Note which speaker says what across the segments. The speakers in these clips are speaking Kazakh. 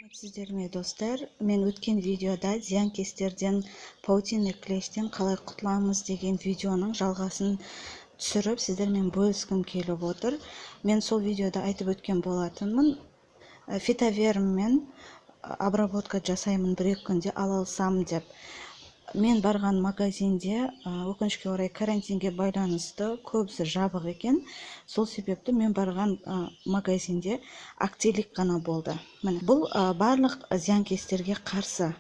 Speaker 1: Сәлеметсіздер ме, достар? Мен өткен видеода зиянкестерден, паутинный клещтен қалай құтыламыз деген видеоның жалғасын түсіріп, сіздермен бөліскім келіп отыр. Мен сол видеода айтып өткен болатынмын. Фитоверммен обработка жасаймын, бір-екі күнде ала алсам деп. Мен барған магазинде, өкінішке орай, карантинге байланысты көбісі жабық екен. Сол себепті мен барған магазинде Актелик қана болды. Міне, бұл барлық зиянкестерге қарсы.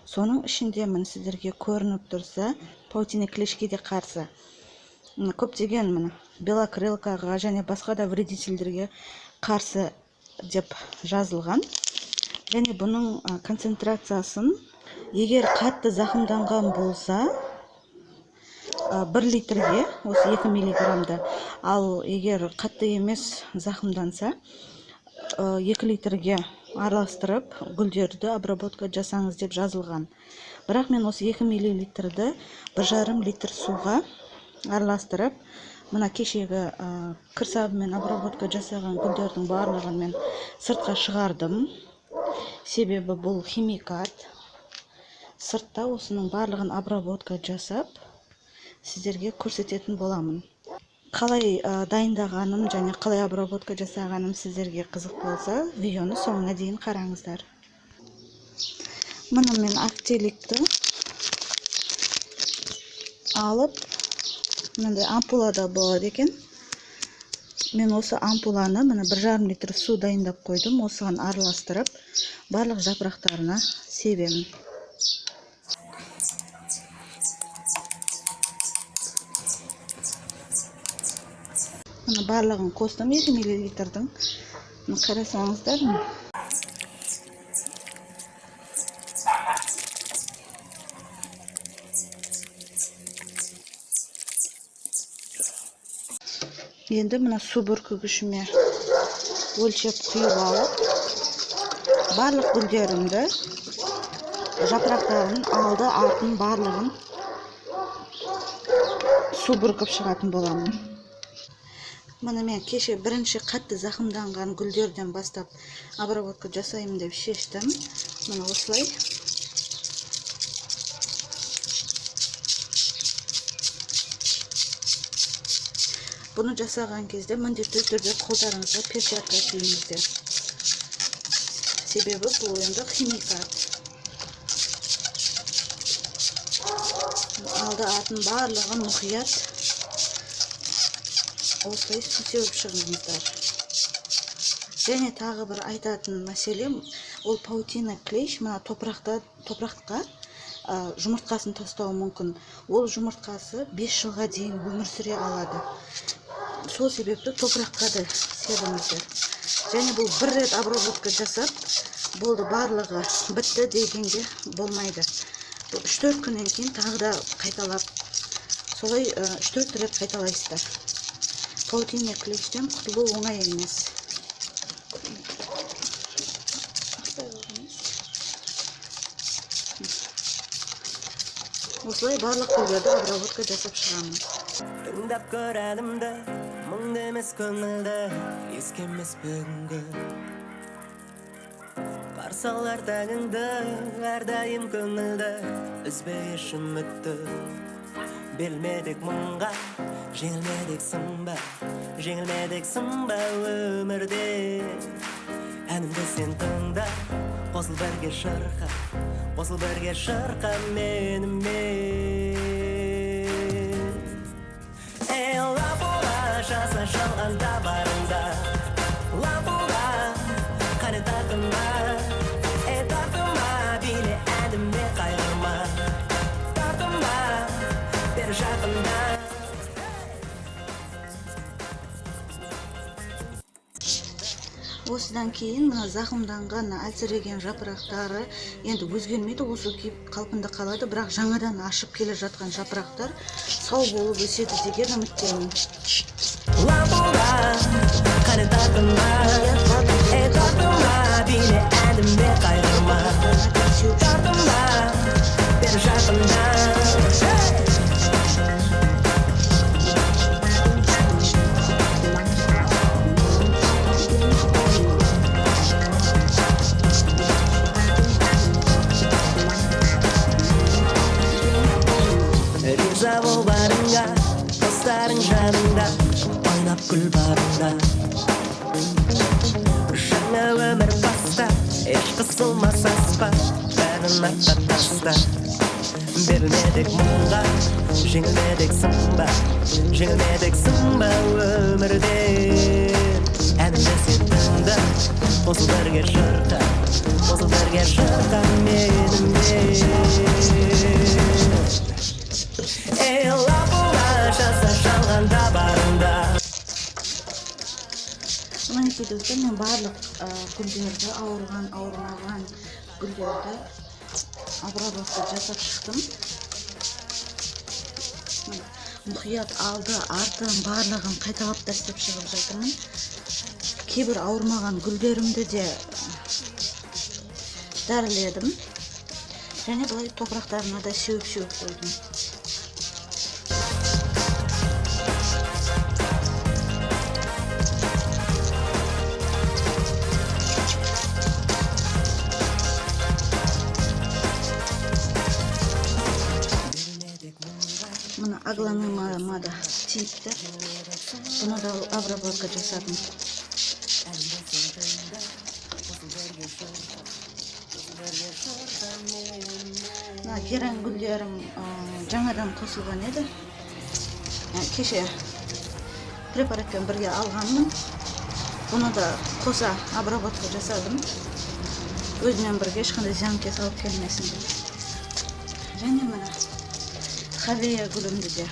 Speaker 1: Соның ішінде, міне, сіздерге көрініп тұрса, паутинный клещке де қарсы. Міне, көптеген, міне, белокрылкаға және басқа да вредительдерге қарсы деп жазылған. Және бұның концентрациясын, егер қатты зақымданған болса, 1 литрге осы 2 миллиграммды, ал егер қатты емес зақымданса, 2 литрге араластырып гүлдерді обработка жасаңыз деп жазылған. Бірақ мен осы 2 миллилитрді 1,5 литр суға араластырып, мына кешегі кір сабынмен обработка жасаған гүлдердің барлығын мен сыртқа шығардым. Себебі бұл химикат. Сыртта осының барлығын обработка жасап, сіздерге көрсететін боламын. Қалай дайындағаным және қалай обработка жасағаным сіздерге қызық болса, видеоны соңына дейін қараңыздар. Міне, мен Актеликті алып, мынандай ампулада болады екен. Мен осы ампуланы, міне, 1,5 литр су дайындап қойдым. Осыған араластырып, барлық жапырақтарына себемін. Міне, барлығын қостым, 2 миллилитрдің. Міне, қарасаңыздар. Енді мына су бүркігішіме өлшеп құйып алып, барлық гүлдерімді, жапырақтарын, алды, артын, барлығын су бүркіп шығатын боламын. Міне, мен кеше бірінші қатты зақымданған гүлдерден бастап обработка жасаймын деп шештім. Міне, осылай. Бұны жасаған кезде міндетті түрде қолдарыңызға перчатка киіңіздер. Себебі бұл енді химикат. Алды артын барлығын мұқият осылай су сеуіп шығыңыздар. Және тағы бір айтатын мәселем, ол паутина клещ мына топыраққа жұмыртқасын тастауы мүмкін. Ол жұмыртқасы 5 жылға дейін өмір сүре алады. Сол себепті топыраққа да себіңіздер. Және бұл бір рет обработка жасап, болды, барлығы бітті дегенге болмайды. Бұл үш-төрт күннен кейін тағы да қайталап, солай, үш-төрт рет қайталайсыздар. Паутинный клещтен құтылу оңай емес. Осылай барлық гүлдерді обработка жасап шығамын.
Speaker 2: Тыңдап көр әнімді, мұңды емес көңілді, еске емес бүгінгі. Қарсы алар таңыңды, әрдайым көңілді, үзбе еш үмітті. Берілмедік мұңға, жеңілмедік сынба, жеңілмедік сынба өмірде. Әнімді сен тыңда, қосыл бірге шырқа, қосыл бірге шырқа менімен. Ей, лапула, жаса жалғанда барыңда, лапула, қане тартынба, ей, тартынба, биле әніме қайғырма, тартынба, бері жақында.
Speaker 1: Осыдан кейін мына зақымданған, әлсіреген жапырақтары енді өзгермейді, осы қалпында қалады, бірақ жаңадан ашып келе жатқан жапырақтар сау болып өседі деген үміттемін.
Speaker 2: Лапула, қане тартынба, ей, тартынба, биле әніме қайғырма, тартынба, бері жақында. Жайнап гүл барында. Жаңа өмір баста, еш қысылма, саспа, бәрін артта таста. Берілмедік мұңға, жеңілмедік сынба, жеңілмедік сынба өмірден. Әнімді сен тыңда, қосыл бірге шырқа, қосыл бірге шырқа менімен. Ей, лапуға жаса жалғанда барында.
Speaker 1: Мінекей, достар, мен барлық гүлдерді, ауырған, ауырмаған гүлдерді обработка жасап шықтым. Мұқият алды, артын, барлығын қайталап та істеп шығып жатырмын. Кейбір ауырмаған гүлдерімді де дәріледім. Және былай топырақтарына да сеуіп-сеуіп қойдым. Мына аглонемама да тиіпті. Бұны да обработка жасадым. Мына герань гүлдерім жаңадан қосылған еді. Кеше препаратпен бірге алғанмын. Бұны да қоса обработка жасадым. Өзімен бірге ешқандай зиянкес алып келмесін деп. Және мына хавея гүлімді де.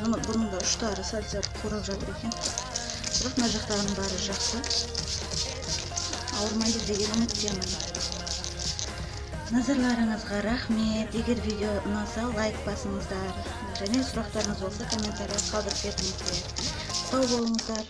Speaker 1: Бұның да ұштары сәл-сәл қурап жатыр екен. Бірақ мына жақтарының бәрі жақсы. Ауырмайды деген үміттемін. Назарларыңызға рахмет. Егер видео ұнаса, лайк басыңыздар. Және сұрақтарыңыз болса, комментария қалдырып кетіңіздер. Сау болыңыздар.